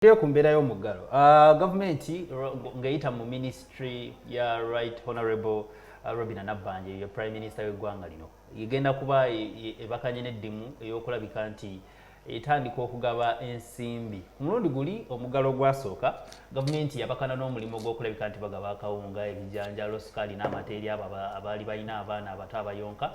Ku mbeera y'omuggalo, gavumenti ng'eyita mu ministry ya Right Honorable Robina Nabbanja, ye Prime Minister w'eggwanga lino, egenda kuba ebakanye n'eddimu ey'okulabika nti etandika okugaba ensimbi. Ku mulundi guli omuggalo ogwasooka, gavumenti yabakana n'omulimu ogw'okulabika nti bagaba akawunga, ebijanjalo, sukaali n'amata eri abo abaali balina abaana abato abayonka.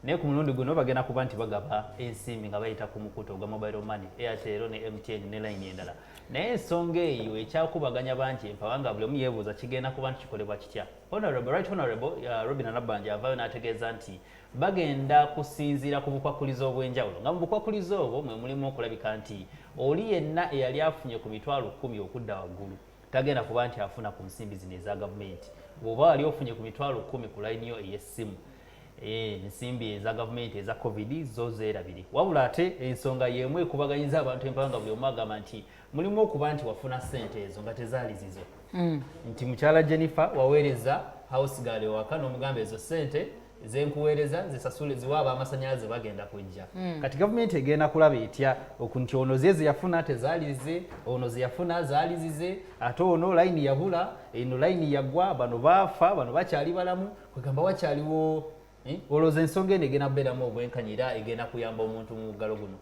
Naye ku mulundi guno bagenda kuba nti bagaba ensimbi nga bayita ku mukutu ogwa mobile money, Airtel ne MTN ne line endala. Naye ensonga eyo ekyakubaganya bangi empawa, nga buli omu yeebuuza kigenda kuba nti kikolebwa kitya. Honorable, Right Honorable Robina Nabbanja avaayo n'ategeeza nti bagenda kusinziira ku bukwakulizo obw'enjawulo, nga mu bukwakulizo obwo mwe mulimu okulabika nti oli yenna eyali afunye ku 100,000 okudda waggulu tagenda kuba nti afuna ku nsimbi zino eza gavumenti. Bw'oba wali ofunye ku 100,000 ku layini yo ey'essimu, ensimbi eza gavumenti eza COVID zo zeerabiri. Wabula ate ensonga y'emu ekubaganyiza abantu empaka, nga buli omu agamba nti mulimu okuba nti wafuna ssente ezo nga tezaali zizo, nti mukyala Jennifer waweereza house girl ewaka n'omugamba, "Ezo ssente zenkuweereza zisasule ziwa ab'amasanyalaze bagenda kujja." Kati gavumenti egenda kulaba etya nti ono ze zeyafuna tezaali ze, ono zeyafuna zaali zize, ate ono layini yabula, eno layini yagwa, bano baafa, bano bakyali balamu? Kwegamba wakyaliwo, eh? Olowooza ensonga eno egenda kubeeramu obwenkanya era egenda kuyamba omuntu mu muggalo guno?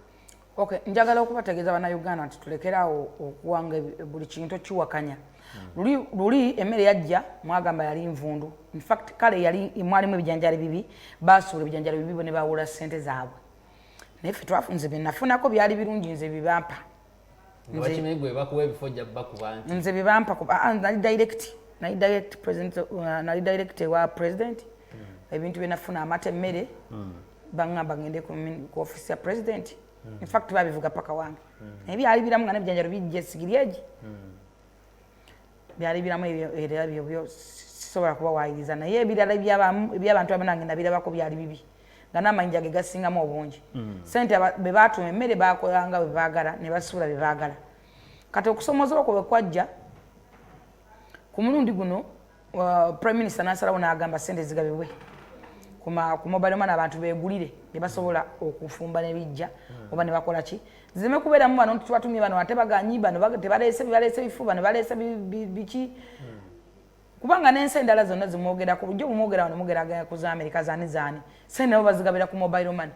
Okay, njagala okubategeeza Bannayuganda nti tulekeraawo okuwanga buli kintu kiwakanya. Luli emmere yajja, mwagamba yali nvundu. Infact kale yali mwalimu ebijanjalo bibi, basuula ebijanjalo bibi bo ne bawula ssente zaabwe. Naye ffe nze byenafunako byali birungi. Nze bibampa, nze bibampa nali direct, nali direct president, nali direct ewa president. Ebintu byenafuna, amata, emmere, baŋŋamba ngende ku office ya president. Infact babivuga paka wange. Naye byali biramu nga nebijanjalo bijja esigiri egi. Byali biramu era byo sisobola kubawayiriza. Naye ebirala ebyabantu abanange nabirabako byali bibi, nga n'amayinja ge gasingamu obungi. Sente be batuma emmere bakolanga bwe baagala ne basuula bye baagala. Kati okusomooza okwo bwe kwajja ku mulundi guno, Prime Minister n'asalawo n'agamba sente zigabibwe ku mobile money, abantu beegulire ne basobola okufumba nebijja, oba ne bakola ki, zireme kubeeramu bano nti tubatumye bano ate baganyi, bano tebaleese, baleese bifu, bano baleese biki. Kubanga n'ensi endala zonna zimwogerako bulijjo, bumwogera wano, mugeraganya ku za Amerika, zaani zaani, sente nabo bazigabira ku mobile money,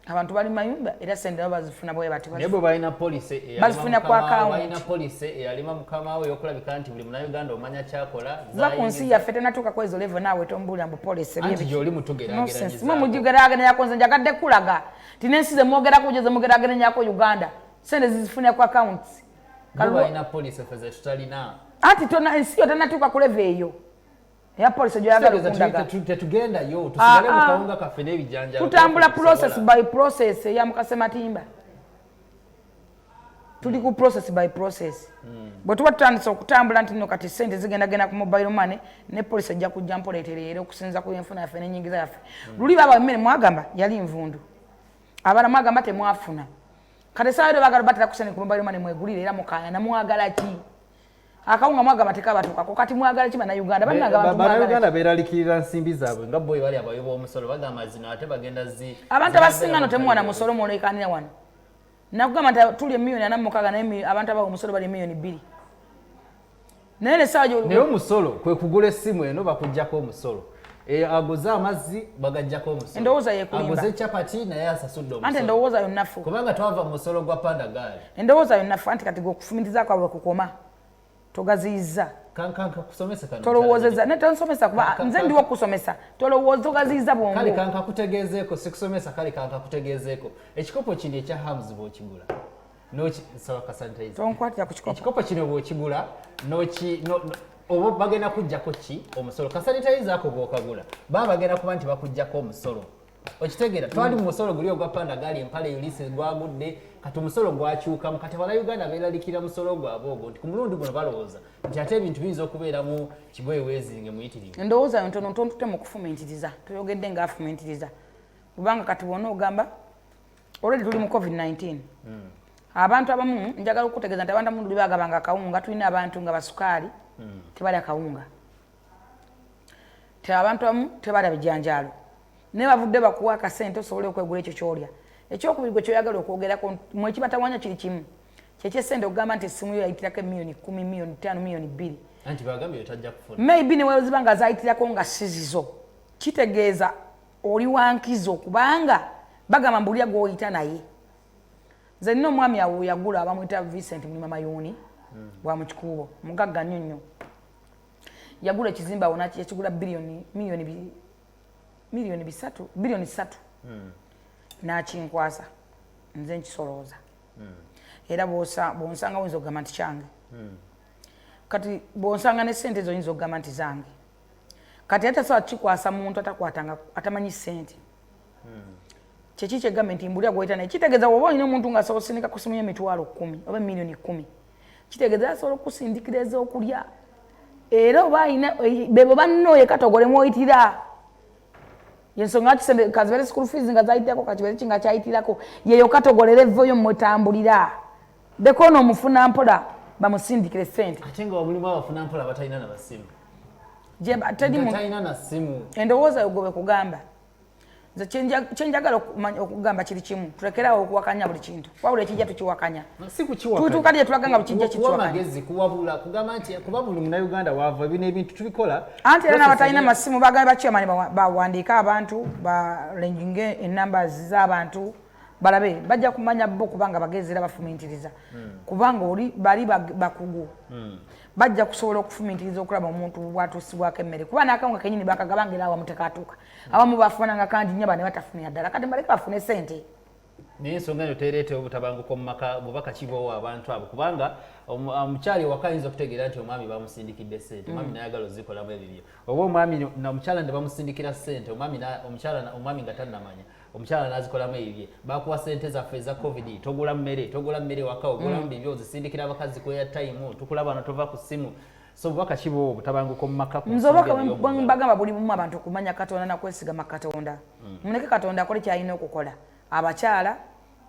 abantu bali mayumba era sente nabo bazifuna bwe bati. Naye bwe balina policy Bazifuna ku account. Balina policy eyalima mukama we eyokulabika nti buli Munnayuganda omanya kyakola. Va ku nsi yaffe tenatuuka ku ezo level naawe, tombuulira mbu policy. Anti gy'oli mutugeraageranyizaako. Mwe mugigeraageranyako, nze njagadde kulaga ti n'ensi zemwogerako gye zemugeraageranyako Uganda sente zizifunira ku accounts. Bo balina policy, ffe ze tutalina. Anti tona ensi yo tenatuuka ku level eyo eya policy gyoyagala Kitegeeza okundaga. Tetugendayo, tusigale mu Ah, ah. kawunga kaffe n'ebijanjalo. Tutambula process by process eya mukasematimba, tuli ku process by process. Bwe tuba tutandise okutambula nti no kati sente zigendagenda ku mobile money, ne policy ejja kujja mpola etereere okusinza ku enfuna yaffe n'enyingiza yaffe. Luli baba emmere mwagamba yali nvundu, abala mwagamba temwafuna. Kati esaawa ero bagala batera ku sente ku mobile money mwegulire, era mukaya namwagala ki? Akawunga mwagamba tekabatuukako, kati mwagala ki Bannayuganda? Bannange, abantu mwagala ki? Bannayuganda beeralikirira nsimbi zaabwe, nga bo bali abawi b'omusolo bagamba zino ate bagenda zi Abantu abasinga no temuwana musolo, mwolekanira wano. Nakugamba nti tuli 46,000,000, naye abantu abawa omusolo bali 2 million. Naye nesaawa Naye omusolo kwe kugula essimu eno bakuggyako omusolo. Aguze amazzi bagaggyako omusolo. Endowooza yekulimba. Aguze capati naye asasudde Anti omusolo. endowooza yonnafu. Kubanga twava mu musolo gwa panda gaali. Endowooza yonnafu. Anti kati gwe okufumitiriza kwabwe kukoma togaziyiza. Kankusomese kano. Tolowoozeza ne tonsomesa kuba nze ndiwo okusomesa. Tolowooza, togaziyiza Kale bwongo. Kankakutegeezeeko, sikusomesa, kale kankakutegeezeeko. Ekikopo kino ekya hams bw'okigula nsaba ka sanitizer. Tonkwatira ku kikopo. Ekikopo kino bw'okigula noki oba bagenda kuggyako ki omusolo? Ka sanitizer ako bw'okagula baba bagenda kuba nti bakuggyako omusolo, okitegeera? Twali mu musolo guli ogwa panda gaali, empale yulise gwagudde, kati omusolo gwakyukamu. Kati Abanauganda beeralikira musolo gwabwe ogwo nti ku mulundi guno balowooza nti ate ebintu biyinza okubeeramu kigoye weezinge muyitirivu. Endowooza yo ntono, tontute mu kufumintiriza, toyogedde ng'afumintiriza, kubanga kati bwona ogamba already tuli mu COVID-19. Abantu abamu, njagala okutegeeza nti abantu abamu luli bagabanga akawunga, tulina abantu nga basukaali tebalya kawunga, te abantu abamu tebalya bijanjaalo, naye bavudde bakuwa akasente osobole okwegula ekyo kyolya. Ekyokubiri gwe kyoyagala okwogerako mwekibatawanya kiri kimu. Kyekyesente okugamba nti essimu yo yayitirako 10 million, 5 million, 2 million. Anti bagambye tajja kufuna. Maybe neweziba nga zayitirako nga sizizo, kitegeeza oli wankizo, kubanga bagamba mbulya gwoyita naye. Nze nina omwami awo yagula, abamwita Vincent Mulima Mayuuni wa mukikuubo, mugagga nnyo nnyo. Yagula ekizimbe awo, yakigula biliyoni, miliyoni 3, 3 biliyoni n'akinkwasa nze nkisolooza. Era bw'onsanga oyinza okugamba nti kyange. Kati bw'onsanga ne sente ezo oyinza okugamba nti zange. Kati ate tasobola kikwasa muntu atakwatanga, atamanyi sente. Kyeki kyegambe nti mbulya gweta naye, kitegeeza woba olina omuntu nga asobola osindika ku simu 100,000 oba 10 million, kitegeeza asobola okusindikira ez'okulya. Era oba alina bebo banno ye katogole mwoyitira yensonga kisende kazibere school fees nga zayitirako, kakibere ki nga kyayitirako, yeyo katogolera evvoyo mwetambulira. Leka ono omufuna mpola bamusindikire sente. Ate nga mulimu abafuna mpola batalina na basimu. Teri Nga talina na simu. Endowooza yo gwe kugamba. Nze kyenjagala okugamba kiri kimu: tulekerawo okuwakanya buli kintu, wabula ekijja tukiwakanya. Si kukiwakanya. Tutuuka lye tulaga nga bukijja Kuwa kikiwakanya. magezi, kuwabula, kugamba nti kuba buli Munnayuganda waava bino ebintu tubikola. Anti era n'abatalina Process masimu bagamba bakyamani bawandiike abantu, balenginge enumbers z'abantu balabe, bajja kumanya bo, kubanga bagezi era bafumintiriza, kubanga oli bali bakugu, bajja kusobola okufumintiriza okulaba omuntu bwatuusibwako emmere, kuba n'akawunga kenyini bakagabanga era awamu tekatuuka. Abamu bafunanga kangi nnyo, bane batafunira ddala. Kati baleke bafune sente. Naye ensonga eno tereetewo obutabanguko mu maka? Bubaka kibwawo abantu abo? Kubanga omukyala ewaka ayinza okutegeera nti omwami bamusindikidde sente, omwami nayagala ozikolamu ebibyo, oba omwami omukyala ne bamusindikira sente, omwami omukyala, omwami nga tannamanya, omukyala nazikolamu ebibye. Bakuwa sente zaffe eza COVID, togula mmere, togula mmere waka, ogulamu bibyo, ozisindikira abakazi ku airtime, tukulaba no tova ku ssimu. So bubaka kibawo obutabanguko mu maka ku Nze nsonga obaka eno y'omuggalo? Mbagamba buli bumu abantu okumanya Katonda nakwesigama Katonda. Muleke Katonda akole kyalina okukola. Abakyala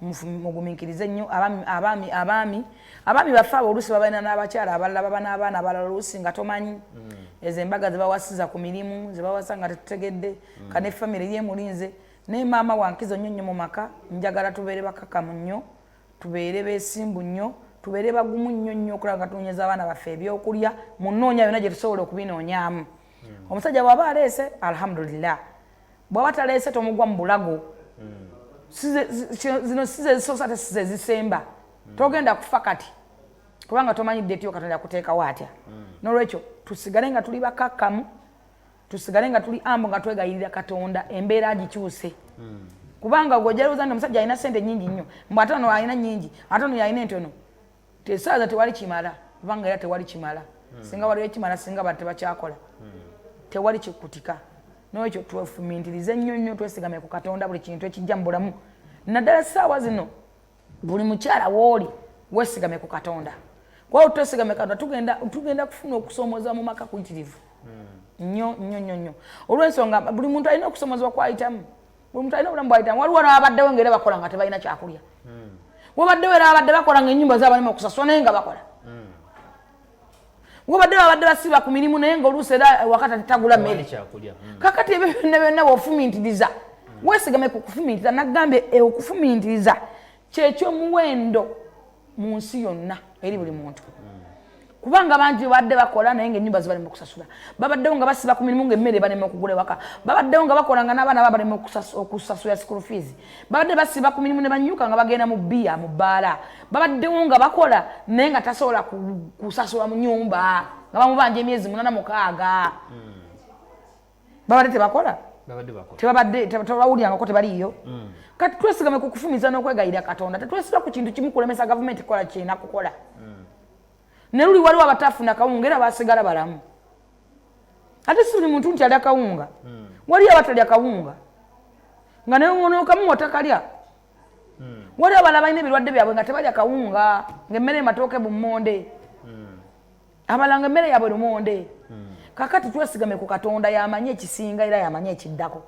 mugumiikirize nnyo. Abaami baffe abo oluusi babalina n'abakyala abalala, baba n'abaana abalala oluusi nga tomanyi. Ezo embaga zebawasiza ku mirimu, zebawasa nga tetutegedde, ka ne famire yemulinze. Naye maama wankizo nnyo nnyo mu maka. Njagala tubeere bakakamu nnyo, tubeere beesimbu nnyo, tubeere bagumu nnyo nnyo okulaba nga tunoonyeza abaana baffe ebyokulya mu nnoonya yonna gye tusobola okubinoonyaamu. Omusajja bw'aba aleese, alhamdulillah. Bw'aba taleese, tomugwa mu bulago. Zino si ze zisoose ate si ze zisemba. Togenda kufa kati, kubanga tomanyi date yo Katonda yakuteekawo atya. N'olwekyo tusigale nga tuli bakakkamu, tusigale nga tuli ambo, nga twegayirira Katonda embeera agikyuse, kubanga gwe ojalowooza nti omusajja alina sente nyingi nnyo, mbu ate ono alina nyingi, ate ono yalina entono. Tesaaza tewali kimala, kubanga era tewali kimala. Singa waliwo ekimala, singa bantu tebakyakola. Tewali kikutika. Nolwekyo twefumintirize nnyo nnyo, twesigame ku Katonda buli kintu ekijja mu bulamu, naddala saawa zino. Buli mukyala wooli, weesigame ku Katonda, kuba twesigame Katonda, tugenda kufuna okusoomoza mu maka kuyitirivu nnyo nnyo nnyo nnyo, olw'ensonga buli muntu alina okusoomozebwa kwayitamu, buli muntu alina obulamu bwayitamu. Waliwo n'abaddewo ngaera bakola nga tebalina kyakulya. Wabaddewo era abadde bakola nga ennyumba zabalema okusasula, naye nga bakola. Wabaddewo abadde basiba ku mirimu, naye nga oluusi era wakati tagula mmere. Tewali kyakulya. Kakati ebyo byonna byonna bwofumintiriza, weesigame ku kufumintiriza. Nagambye okufumintiriza kyekyomuwendo mu nsi yonna eri buli muntu, kubanga bangi babadde bakola naye nga ennyumba zibalema okusasula, babaddewo nga basiba ku mirimu nga emmere balema okugula ewaka, babaddewo nga bakola nga n'abaana baba balema okusasula school fees, babadde basiba ku mirimu ne banyuka nga bagenda mu bbiya, mu bbaala, babaddewo nga bakola naye nga tasobola kusasula mu nyumba nga bamubanja emyezi 8, 6. Babadde tebakola? Babadde bakola. Tebabadde tebawulyangako, tebaliiyo. Kati twesigame ku kufumiza n'okwegayirira Katonda. Tetwesiba ku kintu kimu kulemesa gavumenti kukola kirina kukola. Ne luli waliwo abatafuna kawunga era basigala balamu. Ate si buli muntu nti alya kawunga. Waliyo abatalya kawunga nga newonokamuwa takalya. Waliwo abalala balina ebirwadde byabwe nga tebalya kawunga, ngaemmere matooke bummonde, abalala nga emmere yaabwe lumonde. Kakati twesigame ku Katonda, yamanyi ekisinga era yamanyi ekiddako.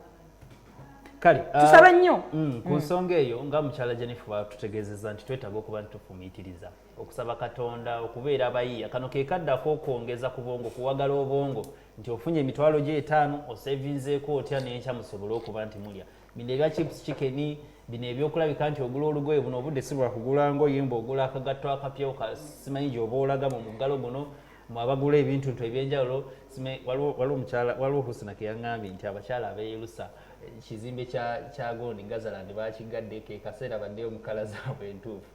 Kale Tusabe nnyo. Ku nsonga eyo nga mukyala Jennifer batutegeezezza nti twetaaga okuba nti tufumiitiriza, okusaba Katonda, okubeera abayiiya. Kano ke kaddako okwongeza ku bwongo, kuwagala obwongo nti ofunye 500,000 osevinzeeko otya n'enkya musobole okuba nti mulya. Bino ebya chips chicken, bino ebyokulabika nti ogula olugoye, buno obudde si bwakugula ngoye, mbu ogula akagatto akapya simanyi gyoba olaga mu muggalo guno, mwe abagula ebintu ntu ebyenjawulo. Waliwo omukyala, waliwo Husna ke yaŋŋambye nti abakyala abeeyerusa ekizimbe kya gondi Gazaland bakigadde, ke kaseera baddeyo mu colour zaabwe entuufu.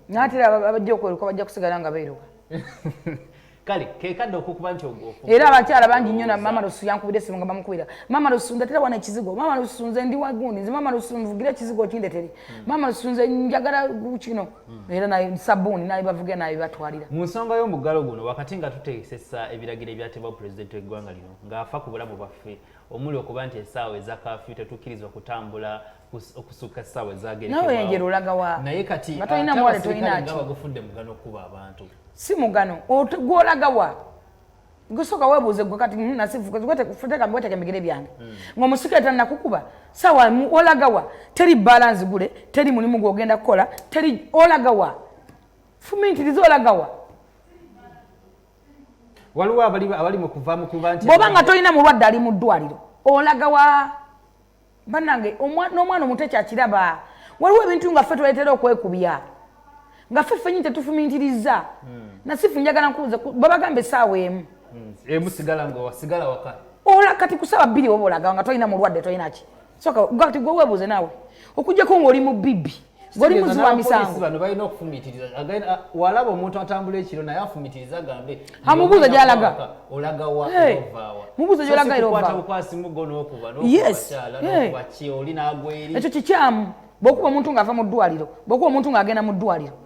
Naye era abajja okweruka bajja kusigala nga beeruka. Kale kekadde okukuba nti Era abakyala bangi nnyo na Mama Lusu yankubira essimu nga bamukubira, "Mama Lusu, ndetera wano ekizigo. Mama Lusu, nze ndi wagundi, nze Mama Lusu nvugira ekizigo kindetere. Mama Lusu, nze njagala kino." Era naye sabbuuni naye bavugira naye batwalira. Mu nsonga y'omuggalo guno, wakati nga tuteesesa ebiragiro ebyateebwa pulezidenti w'eggwanga lino ng'afa ku bulamu bwaffe, omuli okuba nti essaawa eza kafyu tetukkirizibwa kutambula okusukka essaawa. Nawe enjero olaga wa? Naye kati Nga tolina ate muwale, abasirikale tolina nga ki? bagufudde mugano okukuba abantu. Si mugano. Gwolaga wa? Gusooka weebuuze gwe kati, nasifuteeka ebigere byange ng'omusirikale tannakukuba sawa olaga wa? Teri bbaala nzigule, teri mulimu gwogenda kukola, teri olaga wa? Fumiintiriza, olaga wa? Waliwo abali mu kuva mu kuba nti Bw'oba nga tolina mulwadde ali mu ddwaliro, olaga wa? Bannange, n'omwana omuto kyakiraba. Waliwo ebintu nga ffe tuleetera okwekubya nga ffe ffennyini tetufumiintiriza. Nasifu, njagala nkubuuze, babagamba essaawa 1. Emu sigala nga wasigala waka. Ola kati ku ssaawa 2 oba olaga nga tolina mulwadde, tolina ki? Soka kati gwe weebuuze naawe, okugyako ng'oli mu bibi, ng'oli muzi wa misango. Bano balina okufumiitiriza. Walaba omuntu atambula ekiro naye afumiitiriza agambe Amubuuze gy'alaga. Olaga wa? Hey, Ovaawa? Mubuuze gy'olaga era kukwata ovaawa. bukwasi mugo n'okuba Yes, n'okuba bakyala hey. n'okuba ki oli n'agwa eri. Ekyo kikyamu. Bw'okuba omuntu ng'ava mu ddwaliro, bw'okuba omuntu ng'agenda mu ddwaliro,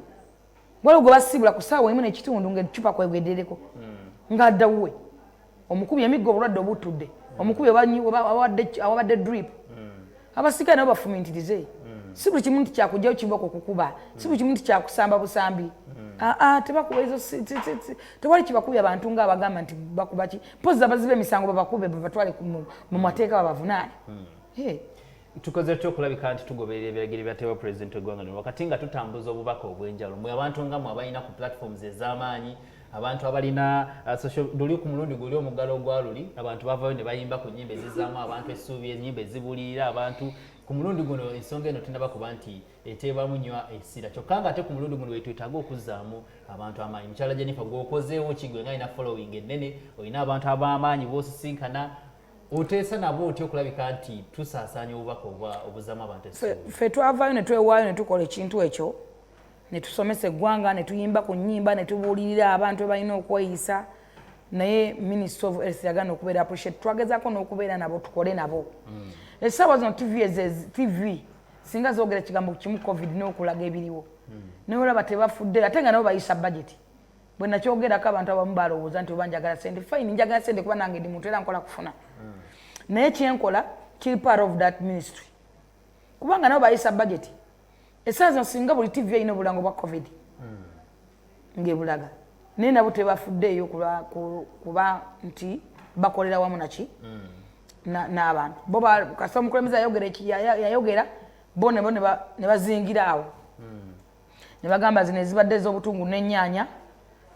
waliwo gwe basiibula ku ssaawa 1.5 ng'eccupa kwegeddereko ng'adda wuwe. Omukubi emiggo, obulwadde obutudde omukubi awabadde drip. Abasirikale nabo bafumintirize. Si buli kimu nti kyakugjayo kiboko okukuba, si buli kimu nti kyakusamba busambi. Aa, tebakuba ezo tewali kibakubya abantu ng'abagamba nti bakuba ki. Mpozi abaziba emisango babakube, babatwale mu mateeka babavunaane. Hey. Tukoze tutya okulabika nti tugoberera ebiragiro ebyateebwa pulezidenti w'eggwanga lino wakati nga tutambuza obubaka obw'enjawulo? Mwe abantu nga mwe abalina ku platforms ez'amaanyi, abantu abalina social, luli ku mulundi guli omuggalo ogwa luli abantu bavayo ne bayimba ku nnyimba ezizaamu abantu essuubi, ennyimba ezibuulirira abantu. Ku mulundi guno ensonga eno tenaba kuba nti eteebwamu nnyo essira, kyokka nga ate ku mulundi guno wetwetaaga okuzzaamu abantu amaanyi. Mukyala Jennifer, gweokozeewo ki gwe nga alina following ennene, olina abantu ab'amaanyi b'osisinkana, oteesa nabo otya okulabika nti tusaasaanya obubaka obuzaamu abantu essuubi? Ffe twavaayo ne twewaayo ne tukola ekintu ekyo ne tusomesa eggwanga, ne tuyimba ku nnyimba, ne tubuulirira abantu bwe balina okweyisa. Naye Minister of Health yagaana okubeera appreciate. Twagezaako n'okubeera nabo, tukole nabo. Essaawa zino TV TV singa zoogera ekigambo kimu COVID n'okulaga ebiriwo, naye olaba tebafudde, ate nga nabo bayisa budget. Bwe nakyogerako abantu abamu balowooza nti oba njagala sente. Fine, njagala sente kuba nange ndi muntu era nkola kufuna, naye kyenkola kiri part of that ministry kubanga nabo bayisa budget. Essaawa zino singa buli TV erina obulango bwa COVID ng'ebulaga, naye nabo tebafuddeeyo kuba nti bakolera wamu naki n'abantu bo. Kasita omukulembeze yayogera yayogera, bo nebo ne bazingira awo ne bagamba zino ezibadde ez'obutungulu n'ennyaanya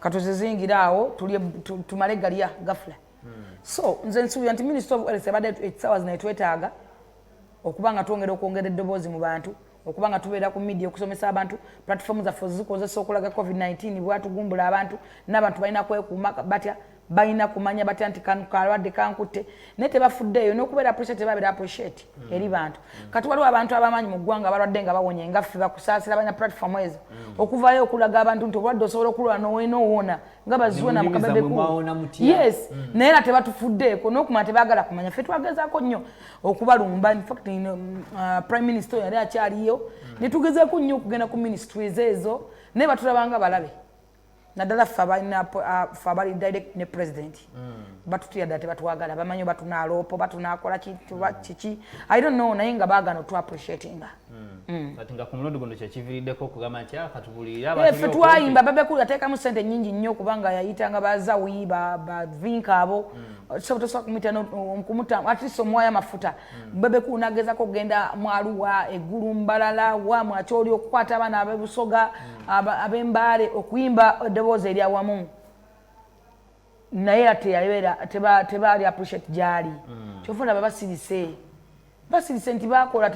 katuzizingira awo tulye tumale galya gafula. So nze nsuubira nti Minister of Health ebadde essaawa zino etwetaaga okuba nga twongera okwongera eddoboozi mu bantu, okuba nga tubeera ku media okusomesa abantu. Platform zaffe zikozesa okulaga COVID-19 bwatugumbula abantu, n'abantu balina kwekuuma batya, balina kumanya batya nti kano kalwadde kankutte, naye tebafuddeeyo n'okubeera appreciate, tebabeera appreciate eri bantu. Kati waliwo abantu abamaanyi mu ggwanga abalwadde nga bawonye nga ffe bakusaasira, balina platform ezo okuvaayo okulaga abantu nti obulwadde osobola okulwala n'owona nga bazuwe Ne mu nnimi na zammwe mwawona mutya? Yes, naye era tebatufuddeeko n'okumanya, tebaagala kumanya. Ffe twagezaako nnyo okubalumba. In fact, prime minister oyo yali akyaliyo, ne tugezaako nnyo okugenda ku ministries ezo, naye batulabanga balabe, naddala ffe abalina ffe abali direct ne president. Batutya ddala, tebatwagala. Bamanyi oba tunaaloopa oba tunaakola kiki, I don't know, naye nga baagana otu appreciatinga. Kati nga ku mulundi guno kyekiviiriddeko okugamba nti katubulirire ffe twayimba. Bebe Cool yateekamu sente nyingi nnyo kubanga yayitanga bazawi bavinka abo. So tosobola kumuyita kumuta at least omuwayo amafuta. Bebe Cool nagezako okugenda mwaluwa eggulu mbalala wa mwakyoli okukwata abaana ab'ebusoga, ab'embaale okuyimba eddoboozi eryawamu, naye ate yabeera tebaali appreciate gyali. Kyova olaba basirise. Basirise nti bakola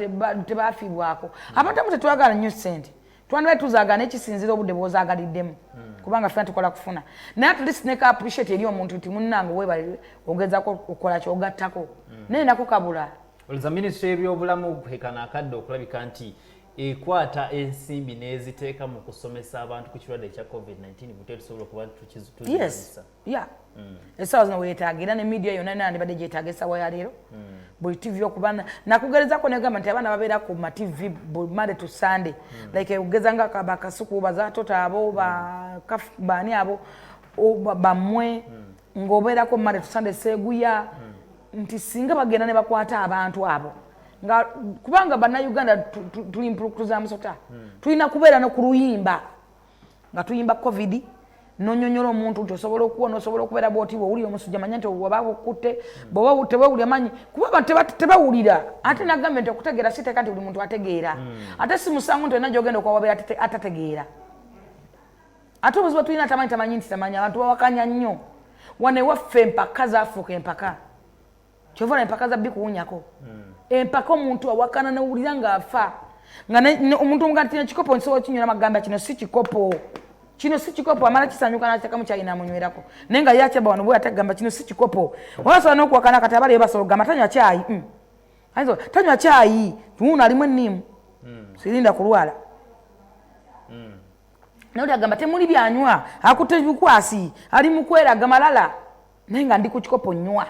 tebafiibwako. Abantu abamu tetwagala nnyo ssente, twandibadde tuzaagala, naye kisinziira obudde bw'ozaagaliddemu, kubanga ffena tukola kufuna. Naye at least neka appreciate eri omuntu nti munnange weebale ogezaako okukola kyogattako, naye nako kabula. Olowooza minisitule y'ebyobulamu kekano akadde okulabika nti ekwata ensimbi n'eziteeka mu kusomesa abantu ku kirwadde ekya COVID-19 bute tusobola okuba tuzirwanyisa? Yes, yeah. Essaawa zino weetaaga, era ne media yonna nandibadde gyetaaga essaawa ya leero, buli TV okuba nakugerezako negamba nti abaana babeera ku ma TV Monday to Sunday, like ogeza nga bakasuku bazatota abo baani abo bammwe, ng'obeerako Monday to Sunday seeguya nti singa bagenda ne bakwata abantu abo nga kubanga bannayuganda tuli mpulukulu za musota, tulina kubeera no ku luyimba nga tuyimba COVID, nonyonyola omuntu nti osobola okuwona, osobola okubeera bwoti, bwowulira omusujja manya nti waba okutte, bwoba tebawulira manyi kuba abantu tebawulira. Ate nagambye nti okutegeera si teeka nti buli muntu ategeera, ate si musango nti olina gyogenda okwawabeera atategeera. Ate obuzibu tulina tamanyi, tamanyi nti tamanyi. Abantu bawakanya nnyo wano ewaffe, empaka zafuuka empaka, kyova empaka za bikuwunyako empaka, omuntu awakana nowulira ng'afa nga omuntu nga nti ekikopo nsobola kinywera, magamba kino si kikopo, kino si kikopo, amala kisanyuka nakitekamu kyayi namunywerako, naye nga ye akyaba wano bwe atagamba kino si kikopo. Obasobola n'okuwakana kati abaliyo basobola okugamba tanywa kyayi. Tanywa kyayi wuuno alimu enniimu, sirinda kulwala. Naye oli agamba temuli byanywa, akutte bikwasi, ali mu kweraga malala, naye nga ndi ku kikopo nywa.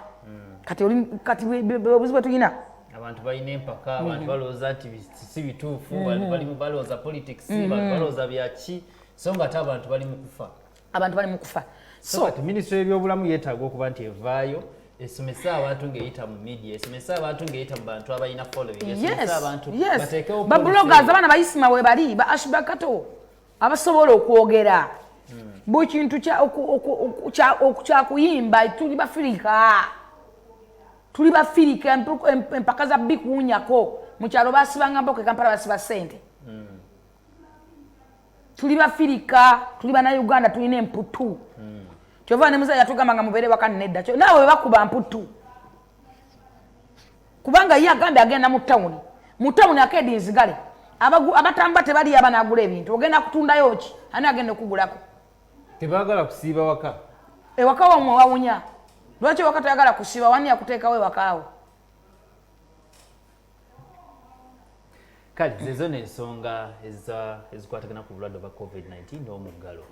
Kati kati obuzibu bwe tulina. Abantu balina empaka, abantu balowooza nti si bituufu, bali balowooza politics, abantu balowooza byaki, so nga ate abantu bali mu kufa. Abantu bali mu kufa. So kati minisitule y'ebyobulamu yeetaaga okuba nti evaayo esomese abantu ng'eyita mu media, esomese abantu ng'eyita mu bantu abalina following, esomese abantu, bateekewo ba bloggers, abaana bayisima we bali ba ashbakato abasobola okwogera buli kintu kyakuyimba. Tuli bafirika, tuli bafirika, empaka za bikuwunyako mukyalo basibanga mboko, e Kampala basiba ssente. Tuli bafirika, tuli bannayuganda, tulina emputu. Kyova ne muzeeyi yatugamba nga mubeere waka, nedda naawe bakuba mputu, kubanga ye agambye agenda mu tawuni, mu tawuni akeedi nzigale, abatamba tebaliyo, abanaagula ebintu ogenda kutundayo ki? Ani agenda okugulako? Tebaagala kusiiba waka. Ewaka wamwe wawunya, lwaki ewaka toyagala kusiiba? Wani yakuteekawo ewakaawo? Kale zezo n'ensonga ezikwatagana ku bulwadde bwa COVID-19 n'omuggalo.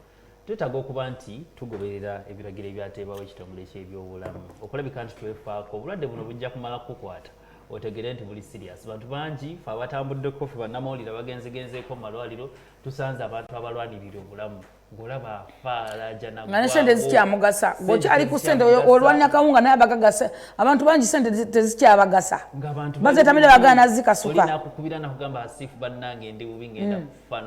Twetaaga okuba nti tugoberera ebiragiro ebyateebwawo ekitongole ky'ebyobulamu okulabika nti twefaako. Obulwadde buno bujja kumala kukukwata otegere nti buli serious. Bantu bangi fe abatambuddeko, fe bannamawulire abagenzegenzeeko mu malwaliro, tusanze abantu abalwanirira obulamu ng'olaba afa alaajana. Nga ne sente zikyamugasa, ng'okyali ku sente olwanira kawunga, naye abagagasa abantu bangi sente tezikyabagasa, bazetamire bagana nazikasuka. Nakukubira nakugamba, "Asifu bannange, ndi bubi, ngenda kufa."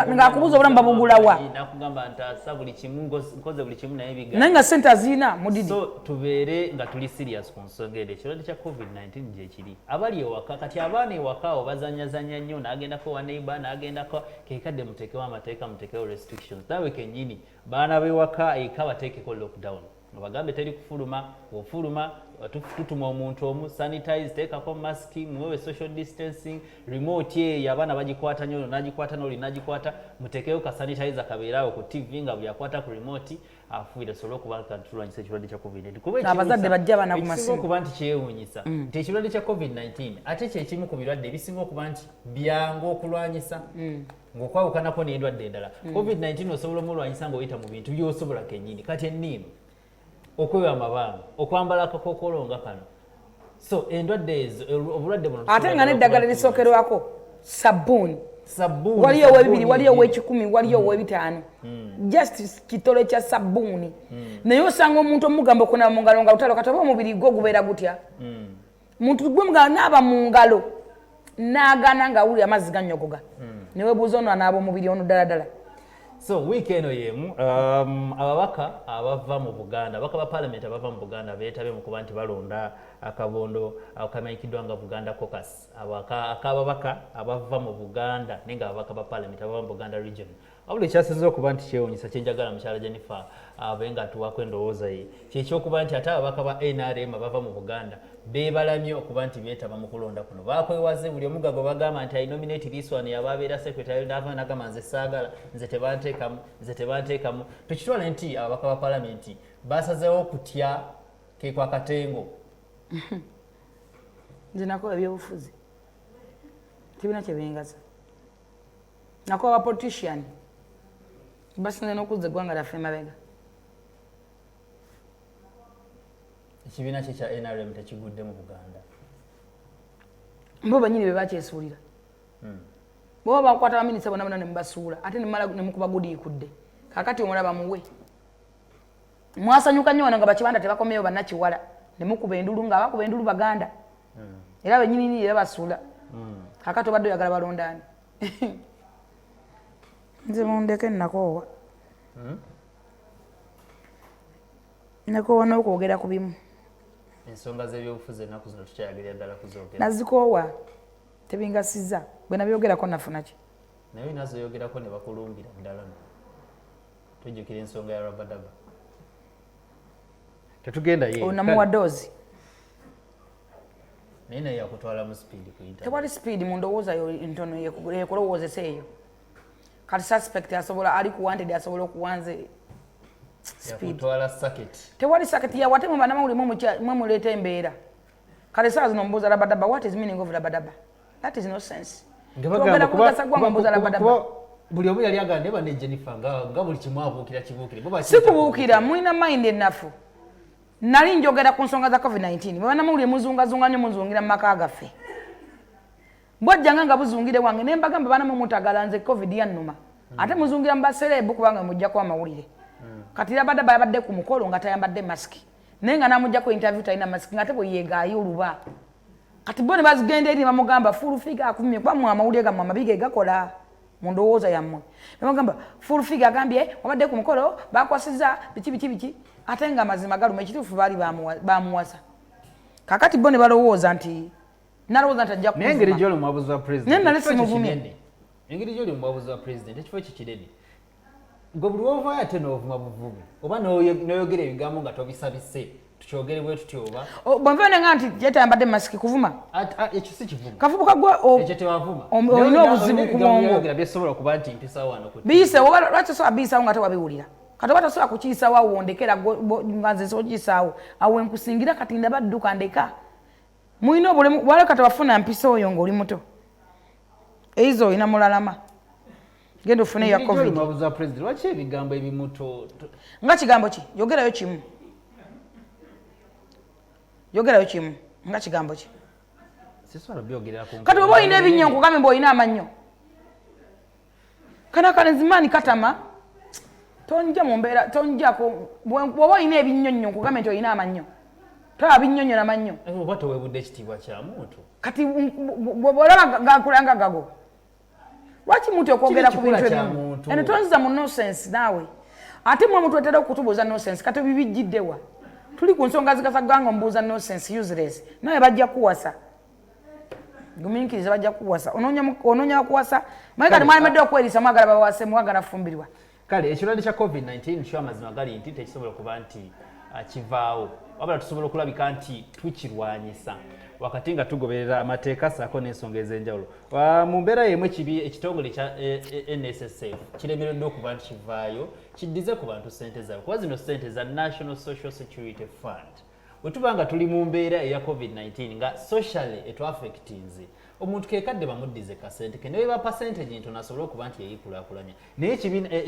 Ng'akubuuza obulamu babugulawa? Nakugamba ntaasa buli kimu, nkoze buli kimu, naye biga Naye nga sente aziina mudidi. So tubeere nga tuli serious ku nsonga eno. Ekirwadde kya COVID-19 gyekiri, abali ewaka kati, abaana ewaka awo bazanyazanya nnyo, n'agendako wa neighbor, n'agendako kekadde. Muteekewo amateeka, muteekewo restrictions naawe kennyini. Baana b'ewaka eka bateekeko lockdown, obagambe teri kufuluma, ofuluma tutuma omuntu omu, sanitize, teekako masiki, muwewe social distancing. Remote eyo abaana bagikwata nnyo, ono nagikwata n'oli nagikwata. Muteekeyo ka sanitizer kabeeraawo ku TV nga buli akwata ku remote afuire, tusobole okuba nga tulwanyisa ekirwadde kya COVID-19. Kuba Abazadde bajja abaana ku ekisinga masimu. okuba nti kyewuunyisa nti ekirwadde kya COVID-19 ate kyekimu ku birwadde ebisinga okuba nti byangu okulwanyisa ng'okwawukanako n'endwadde endala. COVID-19 osobola omulwanyisa ng'oyita mu bintu by'osobola kennyini, kati enniimu, okwewa amabanga, okwambala akakookolo nga kano. So endwadde ezo, obulwadde buno Ate nga n'eddagala erisookerwako sabbuuni. Sabbuuni. Waliyo ow'ebibiri, Sabbuuni waliyo yennyini. ow'ekikumi, waliyo ow'ebitaano, just kitole kya sabbuuni. Naye osanga omuntu omugamba okunaaba mu ngalo nga lutalo, kati oba omubiri gwo gubeera gutya? Muntu gwe mugamba naaba mu ngalo n'agaana ng'awulira amazzi gannyogoga, newebuuza ono anaaba omubiri ono ddala ddala? So wiiki eno yemu ababaka abava mu Buganda, ababaka ba parliament abava mu Buganda beetabye mu kuba nti balonda akabondo akamanyikiddwa nga Buganda Caucus, ak'ababaka abava mu Buganda, naye nga ababaka ba parliament abava mu Buganda region. Wabula ekyasinze okuba nti kyewuunyisa, kyenjagala mukyala Jennifer abe nga atuwaako endowooza ye, kyekyokuba nti ate ababaka ba NRM abava mu Buganda beebalamye okuba nti beetaba mu kulonda kuno. Bakwewaze buli omu gwe bagamba nti I nominate this one, yaba abeera secretary n'ava n'agamba nze saagala, nze tebanteekamu, nze tebanteekamu. Tukitwale nti ababaka ba palamenti basazeewo kutya ke kwa katengo. Nze nakola ebyobufuzi, tebina kyebingaza. Nakola ba politician basinze n'okuzza eggwanga lyaffe emabega. Ekibiina kye kya NRM tekigudde mu Buganda. Bo banyini be bakyesuulira. Boba bakwata baminisita bonna bonna nemubasuula, ate nemala nemukuba gudiikudde. Kakati omulaba muwe mwasanyuka nnyo wano nga bakibanda tebakomyewo, bannakiwala nemukuba endulu nga abakuba endulu Baganda era benyinini era basuula. Kakati obadde oyagala balondaani? Nze mundeke, nakoowa, nakoowa n'okwogera ku bimu. Ensonga z'ebyobufuzi ennaku zino tukyayagalira ddala kuzoogera. Nazikoowa, tebingasiza. Bwe nabyogerako nafuna ki? Naye olina zoyogerako ne bakulumbira ddala. No tujjukira ensonga ya Rabadaba, tetugenda ye. Onamuwa doozi. Naye naye yakutwala mu speed ku internet. Tewali speed mu ndowooza yo ntono yekulowoozesa eyo. Kati suspect asobola, ali ku wanted, asobola okuwanze speed? Yakutwala circuit. Tewali circuit yawe. Ate mwe bannamawulire mwe muleeta embeera. Kale saa zino mbuuza Rabadaba. What is meaning of Rabadaba? That is no sense. Nga bagamba Twogera ku mugasa gwanga, mbuuza Rabadaba. Kuba buli omu yali agamba naye banne Jennifer nga buli kimu abuukira kibuukire. Bo si bakiyita kubuukira. Mulina mind ennafu. Nali njogera ku nsonga za COVID-19. Bwe bannamawulire muzungazunga nnyo, muzungira mu maka gaffe. Bwajjanga nga buzungire wange ne mbagamba, baana mwe mutagala, nze COVID yannuma. Ate muzungira mu ba celeb kubanga mujjako amawulire. Kati Rabadaba yabadde ku mukolo nga tayambadde masiki, naye nga namujjako interview talina masiki, nga ate bwe yeegaayo oluba. Kati bo ne bazigenda eri ne bamugamba Full Figure akumye, kuba mmwe amawulire gammwe amabi ge gakola mu ndowooza yammwe. Ne bamugamba Full Figure agambye wabadde ku mukolo bakwasiza biki biki biki, ate nga amazima galuma, ekituufu baali bamuwasa. Kakati bo ne balowooza nti nalowooza nti ajja Naye engeri kuvuma. gy'oli omuwabuzi wa president, Naye nali ekifo ekyo simuvumye. kinene. Engeri gy'oli omuwabuzi wa president, ekifo ekyo kinene. Gwe buli wovaayo ate n'ovuma buvumi oba n'oyogera ebigambo nga tobisabise, tukyogere bwe tutyo oba? Bwenva nenga nti yetayambadde masiki, kuvuma? Ekyo si kivumo. Kavubuka gwe Ekyo tewavuma. Olina obuzibu ku bwongo. Byogera byesobola okuba nti mpisa wano ku Biyise oba lwaki tosobola biyisawo nga tewabiwulira? Kati oba tosobola kukiyisawo, awo wondekera nga nze nsobola okiyisaawo, awo enkusingira. Kati ndaba dduka ndeka. Mulina obulemu wala. Kati wafuna mpisa oyo ng'oli muto, eiza olina mulalama, genda ofune ya Engeri gy'oli COVID. omuwabuzi wa president, lwaki ebigambo ebimu Nga kigambo ki? Yogerayo kimu, yogerayo kimu. Nga kigambo ki? Sisobola byogerera ku Kati oba olina ebinnyo, nkugambye mbu olina amannyo. Kana kalenzimaani katama, tonja mu mbeera, tonjako. Bw'oba olina ebinnyo nnyo, nkugambye nti olina amannyo. Tolaba binnyo nnyo namannyo. Oba towebudde ekitiibwa kya muntu. Kati bw'olaba gakulanga gago, lwaki muntu okwogera ku Kiri bintu kikula kya ebimu? muntu. Eno tonziza mu nonsense naawe. Ate mwe mutwetera okutubuuza nonsense. Kati bibijjiddewa? Tuli ku nsonga zigasa ggwanga, omubuuza nonsense useless. Nawe bajja kuwasa, gumiikiriza, bajja kuwasa. Onoonya kuwasa maye. Kati mwalemedde okwerisa, mwagala bawase, mwagala fumbirwa. Kale ekirwadde kya COVID-19 kyo amazima gali nti tekisobola kuba nti kivaawo, wabula tusobola okulabika nti tukirwanyisa wakati nga tugoberera amateeka saako n'ensonga ez'enjawulo. Mu mbeera yemu ekibi ekitongole kya NSSF kiremereddwa okuba nti kivaayo kiddize ku bantu ssente zaabwe, kuba zino ssente za National Social Security Fund. Bwe tuba nga tuli mu mbeera eya COVID-19 nga socially etwaffectinze, omuntu kekadde bamuddize kasente ke ne beba percentage ntono asobole okuba nti yeyikulaakulanya. Naye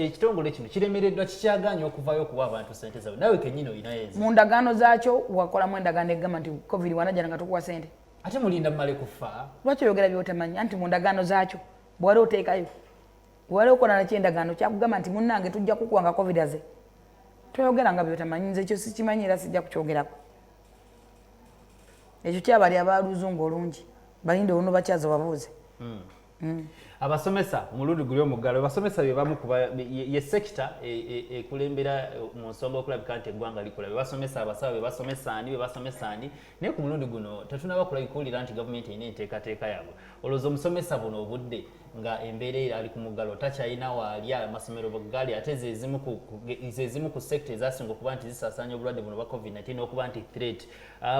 ekitongole kino kiremereddwa, kikyagaanye okuvaayo okuwa abantu sente zaabwe. Nawe kennyini olinayo enzi Mu ndagaano zaakyo wakolamu endagaano egamba nti COVID wanajjana nga tukuwa sente? Ate mulinda mumale kufa? Lwaki oyogera byotamanyi? Anti mu ndagaano zaakyo bwewali oteekayo, bwewali okola nakyo endagaano, kyakugamba nti munnange tujja kukuwa nga COVID aze. Toyogera nga byotamanyi. Nze ekyo sikimanyi era sijja kukyogerako. Ekyo kyabali abaluzungu olungi, balinde oluno bakyaza babuuze. Abasomesa omulundi guli omuggalo, abasomesa be bamu kuba ye sector ekulembera mu nsonga okulabika nti eggwanga likola. Be basomesa abasawo, be basomesa ani, be basomesa ani. Naye ku mulundi guno tetunaba kuwulira nti gavumenti erina enteekateeka yaabwe. Olowooza omusomesa buno obudde Nga embeera era ali ku muggalo, takyalina waalya, amasomero gali, ate ze zimu ku sector ezasinga okuba nti zisaasaanya obulwadde buno bwa COVID-19 okuba nti threat.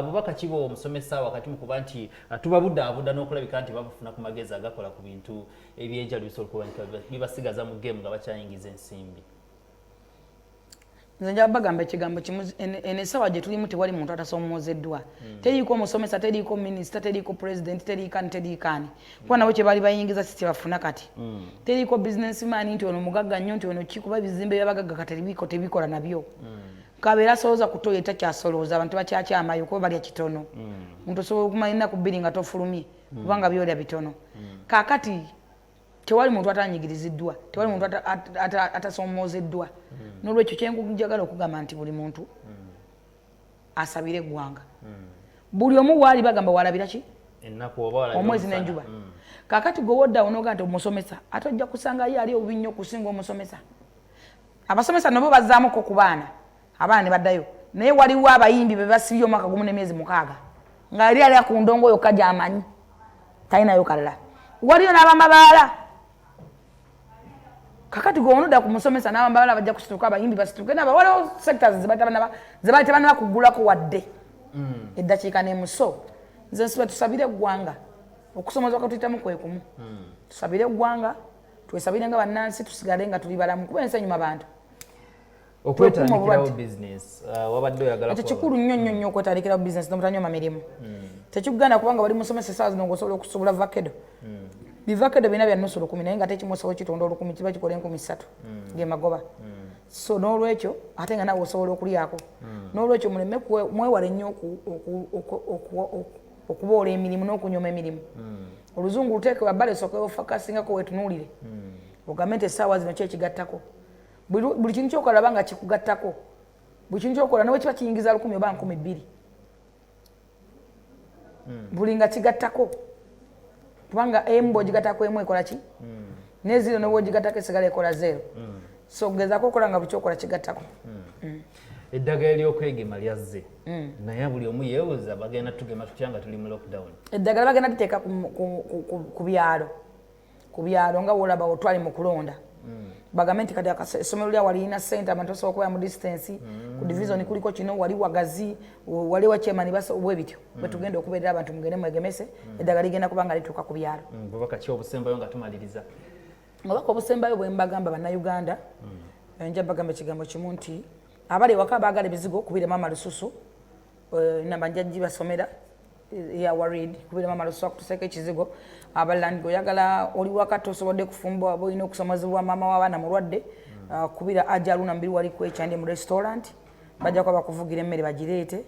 Bubaka kiba omusomesa wakati mu kuba nti tubabudaabuda n'okulabika nti babufuna ku magezi agakola ku bintu ebyenjawulo bisobola okuba nti bibasigaza mu game nga bakyayingiza ensimbi? Nze njaba bagamba ekigambo kimu. Eno essaawa gye tulimu tewali muntu atasomoozeddwa. Teriiko omusomesa, teriiko minisita, teriiko president, teriiko ani, teriiko ani, kuba nabo kye baali bayingiza si kyebafuna kati. Teriiko businessman nti ono mugagga nnyo, nti ono ki, kuba ebizimbe byabagagga kati tebikola nabyo. Kabeera asolooza ku toilet takyasolooza, abantu bakyakyamayo kuba balya kitono. Muntu osobola okumala ennaku 2 nga tofulumye kubanga byolya bitono. Kaakati tewali muntu atanyigiriziddwa, tewali muntu atasomoozeddwa. N'olwekyo kyenjagala okugamba nti buli muntu asabire eggwanga. Buli omu waali bagamba walabira ki ennaku oba walabira omwezi omusana. N'enjuba. Kaakati gwe woddawo noga nti omusomesa, ate ojja kusangayo ali obubi nnyo okusinga omusomesa. Abasomesa nabo bazzaamuko ku baana, abaana ne baddayo, naye waliwo abayimbi be basibye omwaka gumu n'emyezi 6 nga yali alya ku ndongo yokka gy'amanyi, talinayo kalala. Waliyo n'abamabaala. Kakati gwe onodda ku musomesa n'abamabaala bajja kusituka, abayimbi basituke naba. Waliwo sectors ze bali tebanaba kugulako wadde eddakiika n'emuso. Nze nsiba tusabire eggwanga. Okusomooza kwetuyitamu kwe kumu. Tusabire eggwanga, twesabire nga bannansi, tusigale nga tuli balamu, kuba ensi enyuma bantu. Okwetandikirawo obulwadde. business, wabadde oyagala Ekyo kikulu nnyo nnyo nnyo, okwetandikirawo business nomutanyoma mirimu. Tekikuganda kubanga wali musomesa, essaawa zino ng'osobola okusobola vakedo, bivakedo bina bya nusu lukumi, naye nga ate ekimu osobola okitunda olukumi, kiba kikola 3000 gemagoba. So n'olwekyo ate nga naawe osobola okulyako. N'olwekyo muleme mwewale nnyo okuboola emirimu n'okunyoma emirimu. Oluzungu luteeke wabbali, osooke ofocusingako, wetunuulire, ogambe nti essaawa zino ki ekigattako. Buli kintu kyokola laba nga kikugattako. Buli kintu kyokola newe kiba kiyingiza 1000 oba 2000, buli nga kigattako, kubanga emu bwogigattako emu ekola ki ne zero, nebwogigattako esigala ekola zero. So gezaako okola nga buli kyokola kigattako. Eddagala ery'okwegema lyazze, naye buli omu yeebuuza bagenda tugema tutya nga tuli mu lockdown? Eddagala bagenda liteeka ku byalo nga wolaba otwali mu kulonda, bagambe nti kati essomero lya walirina sente, abantu basobola okubeera mu distance, ku division kuliko kino, wali wagazi, wali wa chairman, bwe bityo bwe tugenda okubeerera abantu. Mugende mwegemese, eddagala ligenda kuba nga lituuka ku byalo. Bubaka ki obusembayo nga tumaliriza? Obubaka obusembayo bwe mbagamba bannayuganda, nja bagamba ekigambo kimu nti abali ewaka baagala ebizigo, kubira maama lususu, namba nja gibasomera ya warid, kubira maama lususu akutuseeko ekizigo. Abalala nti oyagala oli waka tosobodde kufumba oba olina okusomozebwa, maama w'abaana mulwadde, kubira Ajaluna Mubiri, wali kwekyandi mu restaurant, bajja kuba bakuvugira emmere bagireete,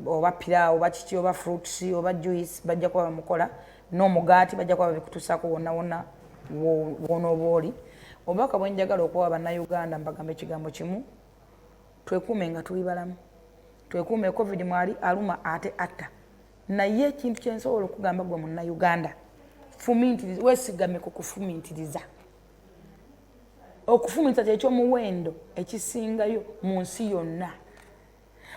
oba piraawo oba kiki oba fruits oba juice, bajja kuba bamukola n'omugaati, bajja kuba babikutuusaako wonna wonna wonooba oli. Obubaka bwe njagala okuwa bannayuganda, mbagamba ekigambo kimu: twekuume nga tuli balamu, twekuume. COVID mwali aluma ate atta, naye ekintu kyensobola okugamba gwe munnayuganda, fumintiriza, weesigame ku kufumintiriza. Okufumintiriza kyekyomuwendo ekisingayo mu nsi yonna.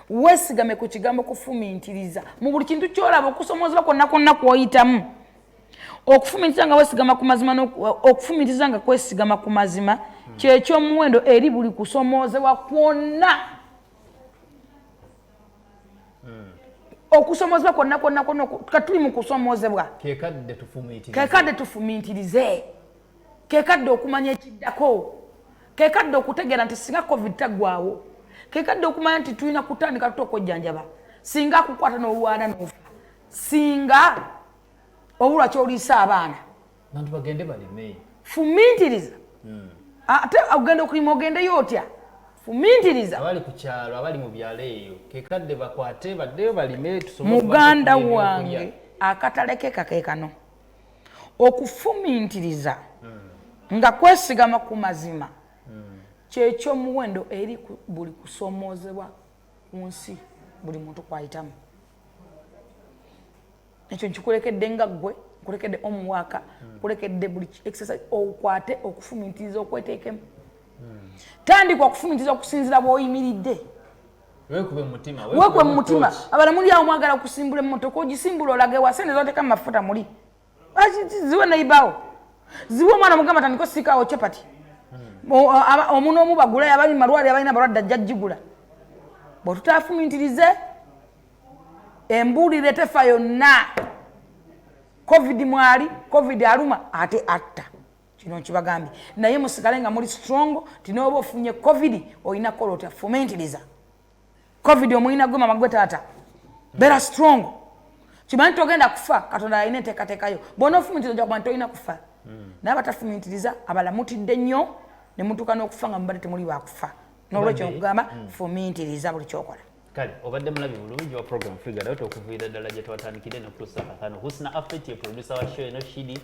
Weesigame ku kigambo kufumintiriza mu buli kintu kyolaba, okusomozebwa kwonna kwonna kwoyitamu. Okufumintiriza nga weesigama ku mazima, okufumintiriza nga kwesigama ku mazima kyekyomuwendo eri buli kusomoozebwa kwonna. Okusomozebwa kwonna kwonna kwonna katuli mu kusomoozebwa, kekadde tufumiitirize. Kekadde tufumintirize, kekadde okumanya ekiddako, kekadde okutegeera nti singa COVID taggwawo, kekadde okumanya nti tulina kutandika tuta okwejjanjaba singa akukwata n'olwala n'ofa, singa obulwa kyoliisa abaana. Bantu bagende balime. Fumintiriza. Ate ogenda okulima ogendeyo otya? Fumintiriza. Abali ku kyalo, abali mu byalo eyo, kekadde bakwate baddeyo balime tusobole okuba Muganda tufuna ebyokulya. wange, akatale ke kakekano. Okufumintiriza nga kwesigama ku mazima kyekyomuwendo eri buli kusomoozebwa ku nsi buli muntu kwayitamu. Ekyo nkikulekedde nga ggwe, nkulekedde omuwaaka, nkulekedde buli exercise okwate okufumintiriza okweteekemu. Tandika okufumintiriza okusinziira bw'oyimiridde. Weekube mu mutima. Weekube mu mutima. Abala muli awo mwagala kusimbula emmotoka, ogisimbula olage wa? Sente zoteeka mu mafuta muli ziwe neibawo. Ziwa omwana, mugamba tandika osiikaawo chapati. Omu n'omu bagulayo, abali malwaliro, abalina abalwadde ajja gigula. Bwetutafumintirize embuulire tefa yonna. Covid mwali, Covid aluma ate atta. Kino nkibagambye, naye musigale nga muli strong. Tinooba ofunye Covid, olina kukola otya? Fumintiriza. Covid omulina gwe mama, gwe taata, beera strong. Kimanyi togenda kufa, Katonda alina enteekateekayo. Bwona ofumintiriza, ojja kuba nti tolina kufa. Naye abatafumintiriza abalamutidde nnyo ne mutuuka n'okufa nga mubadde temuli bakufa. Nolwekyo nkugamba, fumintiriza buli kyokola. Kale obadde mulabi bulungi wa program Figure Out okuviira ddala gye twatandikire nokutuusa kakano. Husna Afet ye producer wa show eno. Shidi,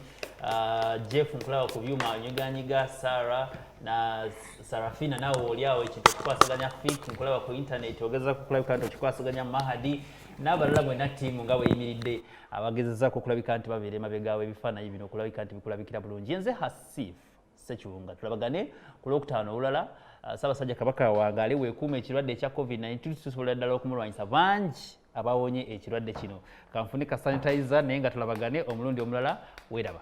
Jeff nkulaba ku byuma anyiganyiga, Sara na Sarafina, naawe oli awo ekintu okukwasaganya. Fik nkulaba ku internet ogeza kukulabika nti okikwasaganya. Mahadi n'abalala mwenna, ttiimu nga bweyimiridde abagezezaako okulabika nti babeera emabega ebifaananyi bino okulabika nti bikulabikira bulungi. Nze Hasif Sekiwunga, tulabagane ku Lwokutaano olulala. Ssaabasajja Kabaka wangaale. Weekuuma ekirwadde ekya COVID-19, tusobola ddala okumulwanyisa. Bangi abawonye ekirwadde kino. Kanfune ka sanitizer, naye nga tulabagane omulundi omulala. Weeraba.